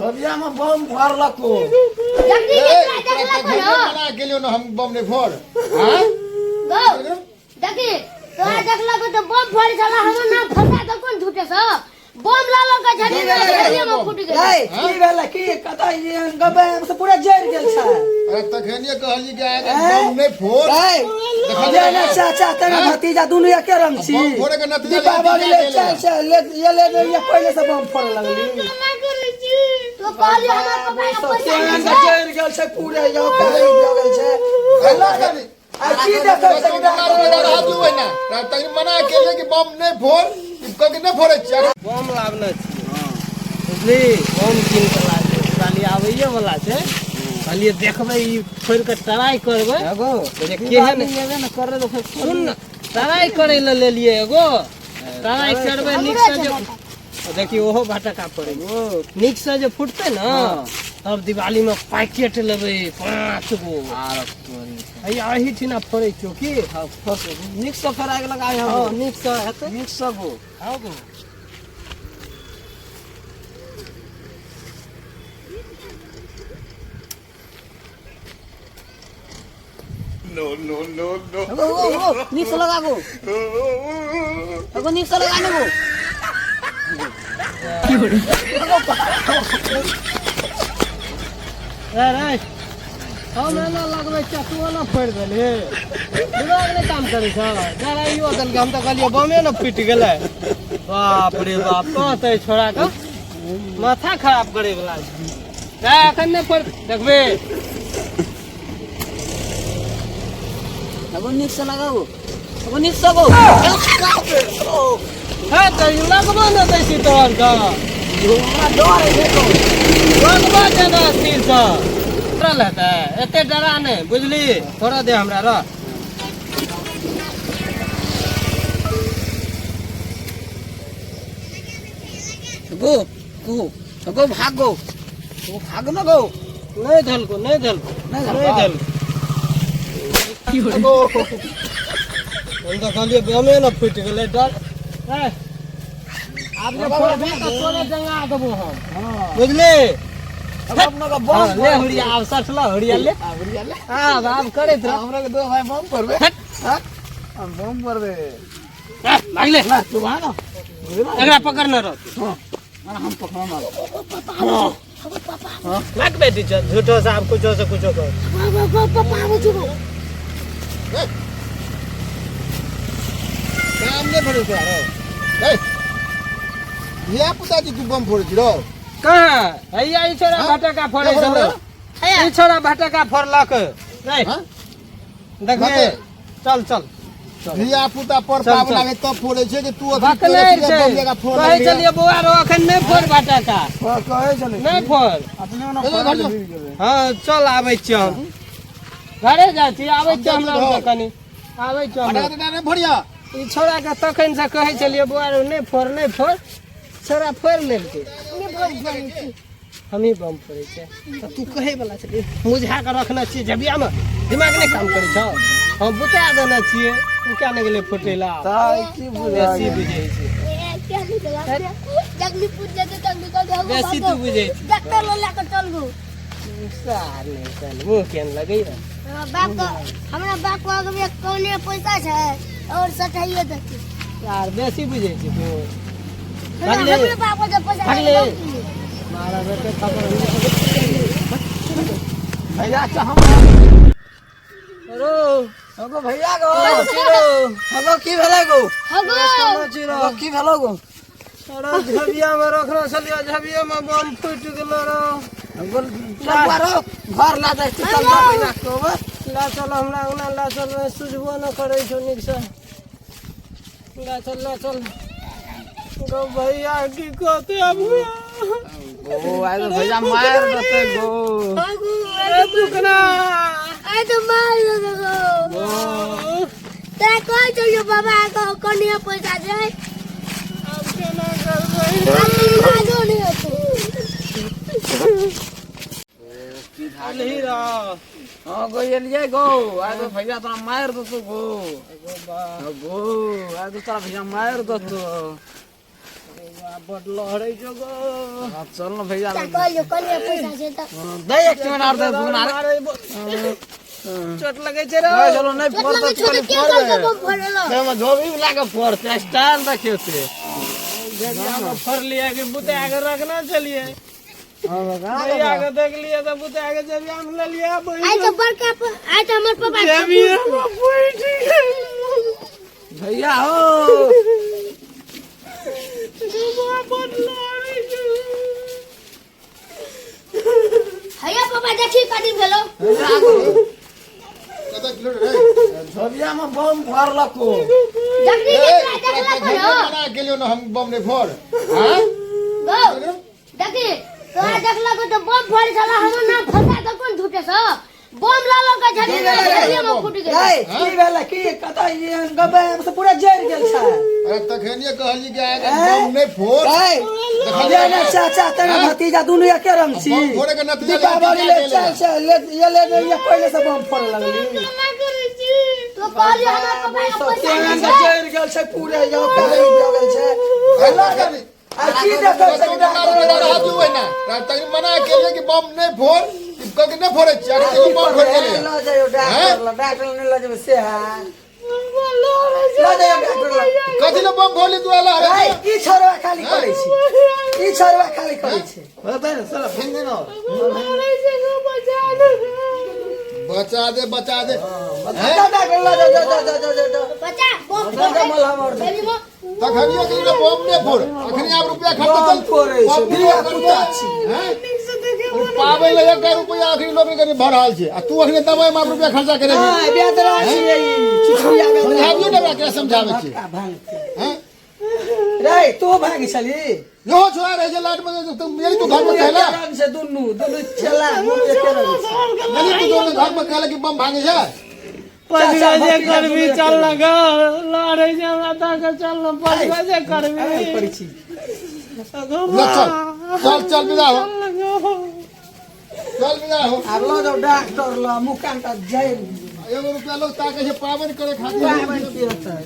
झोलिया में बम फोड़लको। जल्दी ए, के तोरा तोरा तऽ देखलको घरे न मना गेलियौ ने हम बम नहि फोड़। आँय? गौ देखी तोरा देखलको तऽ बम फोड़ै छला हमर नाम फंसा देलको न झूठे सँ बम लऽ लऽ के झड़ी में झड़िए में फूटि गेलै। ए, की भेलै की कतऽ ई गबे से पूरा जरि गेल छै। अरे तखनिये कहली कि आइ बम नहि फोड़। ए, देखलियै ये ने चाचा तेरा भतीजा दुनू एके रंग छी। बम फोड़े के नतीजा दीपावली लेके ले चल चल ले ये ले ले ये पहिले से बम फोड़े लगली। तो कहली हमर पापा के पैसा तेहन नहि के छै। जरि गेल छै पूरे यो कहीं भऽ गेल छै। आ की देखै छै कि तखन मना केलियै कि बम नहि फोड़, ई कहलकै नहि फोड़ै छियै। बम लाबने छियै बुझली, बम कीन कऽ लाबलियै, दिवाली आबैये वाला छै, कहलियै देखबै ई फोड़ि कऽ ट्राई करबै एगो जे केहन। सुन ने, ट्राई करै लए लेलियै एगो, ट्राई करबै नीकसँ जे देखी ओहो भटका पड़ै नीकसँ जे फुटतै ने तब दिवालीमे पैकेट लेबै 5 गो। हैया एहिठिना फोड़ै छियौ की? नीकसँ फराक लगाय। हँ, नीकसँ हेतै। नीकसँ गो। हँ गो। No, no, no, no. एगो एगो एगो नीकसँ लगा गो, एगो नीकसँ लगा ने गो। रे रे, हम एना लगबै छियै तू ओना फोड़ि देलही, दिमाग नहि काम करै छौ। जराइयो देलकै, हम तऽ कहलियै बमे ने फूटि गेलै। बाप रे बाप, कहतै छोड़ा के माथा खराब करै वला छै। रे एखन नहि फोड़, देखबे। एगो नीकसँ लगाबू, एगो नीकसँ गो। हे तऽ ई लगबो ने दै छी तोहर के। हमरा डर होइ छै गो। लगबो जेना स्थिरसँ डरल हेतै, एते डरा नहि बुझली, थोड़ा दे हमरा रह। गो गो गो भाग गो गो भाग न गो। नहि धलको, नहि धलको। नहि नहि धलको? धलको। हम तऽ कहलियै बमे ने फूटि गेलै डर। हे, आब जे फोड़बे तऽ तोरे जंगा देबो हम, बुझली? अपना का बम। हाँ, ले हुड़िया, आब सठला हुड़िया ले। हुड़िया ले। आब आब करैत रह। हमरा के दो भाई बम करबे। हाँ? हम बम करबे। ए, भागले। ना तू भाग ना। एकरा पकड़ न रह। ना, हम पकड़ा मार। भाग बेटी, चल झूठो से आब कुछो से कुछो कर। गो गो पापा आबै छै गो। काम नहि फोड़ै तोरा रौ। ए, धिया पुता जी तू बम फोड़ै छी रौ? कहाँ हैया ई छोरा हाँ? भटका फोड़ै के छलै। फोड़लक? ई छोरा भटका फोड़लक रे। हाँ? देखबे, चल चल। धिया पुता पर चल, पाबनि चल। आबै तब फोड़ै छै कि तू अथी बकले तोरे छै। बम जकाँ फोड़ कहै लगलियै? छलियै बौआ रो अखन नहि फोड़ भटका। कहै छलै नहि फोड़। अपने ओना चलो, फोड़ा घर के जो। भिड़ गेलै। हँ चल, आबै छियै हम, घरे जाइ छी, आबै छियै हमरा घर। ओतऽ कनि आबै छियै फटाका हम। तटाका नहि फोड़िया। ई छोड़ा के तखन से कहै छलियै बौआ रो नहि फोड़, नहि फोड़, छोड़ा फोड़ि लेलकै। नहि बम फोड़ै छी। हमही बम फोड़ै छियै तऽ तू कहै वला छली, मुझा कऽ रखने छियै जबियामे, दिमाग नहि काम करै छौ, हम बुता देने छियै, तू किया नहि गेलै फुटै ला? तऽ की बुझा बेसी बुझै छै। क्या निकल जगली पूछ जेतै तब निकल जाओ। बेसी तू बुझै छी। डॉक्टर लऽ लऽ कऽ चल गो। सार नहि चल, मुँह केहन लगैया। हमरा बाप के, हमरा बाप के आगमे कौने पैसा छै और सठाइयो देती। यार बेसी बुझै छी तू। हमरा भागले। हमरे बाप के पैसा भागले। छै। मारा बेटे खबर भैया अच्छा हम रो। हगो भैया गो। चिरो। हगो की भेलै गो? हगो। चिरो। हगो की भेलौ गो? अरे झबिया में रखने छलियै, झबिया में बम फूटि गेलो रो। हगो चल बुआ रो, घर ला जाइ छी, चल जा भैया कहबै। ला चल हमरा अंगना ला चल, सुझबो न करै छौ नीकसँ, ला चल, ला चल गौ। भैया की कहते अब? गो आइ तो भैया मार देतै गो। अरे दुखना। आइ तो मार देतै गो। तोरा कहै छलियौ बाबा के कनिए पैसा छै। आब केना करबै? आब तऽ इलाजो नहि हेतौ। अलही रह। हाँ गो, एलियै गो, आइ तो भैया तोरा मारि देतौ गो। गो आइ तो तोरा भैया मारि देतौ। बड लहरै छौ गो। हाँ, चल न भैया। कहलियो कनिया पैसा छै तऽ दे एक मिनट आर दे दुगुना रे। चोट लगै छै रे। ए, चलो नहीं चोट फोड़ लगै तो छौ तऽ खाली के फोड़ कहलकै दे। बम फोड़ेलो? एमे झोबी लागे फोड़ते स्टाइल देखियो से। जेबिया में फोड़लियै कि बुते आगे रखना चलिए। भैया के देख लिए तऽ बुते आगे जेबिया में लेलियै। आइ तऽ बड़का आइ तऽ हमर पापा जेबिया में फूटि गेल। भैया हो। बड लहरै छै। हैया पापा, देखी कथी भेलो। कतऽ किलो रे? झोबिया में बम फोड़लको। जखनी ए, जे तोरा तोरा देखलको घर न में मना गेलियो न हम बम नहीं फोड़। हाँ? गौ देखी, तोरा देखलको तऽ बम फोड़ै छला, हमर नाम फंसा देलको ने झूठे सँ। बम लऽ लऽ के झड़ी झड़िए में फूटि गेल। ए, की भेलै? की कतऽ ई गबे से पूरा जरि गेल छै? अरे तखनिये कहली कि आगे बम नहीं फोड़। ए, ये ने चाचा तेरा भतीजा दुनू एके रंग छी। बम फोड़े के नतीजा दीपावली ले चल चल ले ये ले ले, ये पहले से बम फोड़े लगली। तो कहलियो हमर पापा के पैसा तेहन नहि छै। जरि गेल छै पूरे, यो काली भऽ गेल छै। आ की देखै छै कि मना केलिए कि बम नहीं फोड़, ई कह के नहीं फोड़े छियै, अखन एगो बम फोड़ गेलै। लऽ जाइयो डॉक्टर लग। डॉक्टर लग नहि लऽ जेबै से है? लऽ जाइयो डॉक्टर लग। कथी ले बम फोड़ली तू आला? ए, ई छोड़वा खाली करै छी, ई छोड़वा खाली करै छै। बचा दे, बचा दे। जा डॉक्टर लग, जा जा जा जा जा जा। बच्चा बम जा जा, मलहम और दे। बेबी मो तखनियो के बम नहीं फोड़, अखनी आप रुपया खर्च बम चल फोड़ै छै, बम धिया फोड़ पुता छी। हैं? पाबै ले एक रुपया अखनी लोग के भर रहल छै आ तू अखनी दवाई में रुपया खर्चा करे। हां, बेदरा छी ई चिछुया बेदरा। समझाबियो ने ओकरा, केना समझाबै छी? भक्का भांगते। हैं? रे, तू भागी छली? यो छोड़ा रहे छै लाट में तुम मेरी तू घर में दुनू कहला एके रंग छै, दुनू दुनू चला मुँह एके रंग छै। मेरी तू दोनों घर में कहला कि बम भांगे छै। पजरा जे भतीजा करबी दुनू चल एके न गो, लड़ै छै हमरा दऽ के चल न, पजरा जे करबी। रंग करै छी। ले चल चल चल, विदा हो, चल विदा हो। आब लऽ जाउ डॉक्टर लग, मुँह कान तऽ जरि एगो रुपया लोग ताके छै पाबनि करे खातिर। पाबनि की हेतै?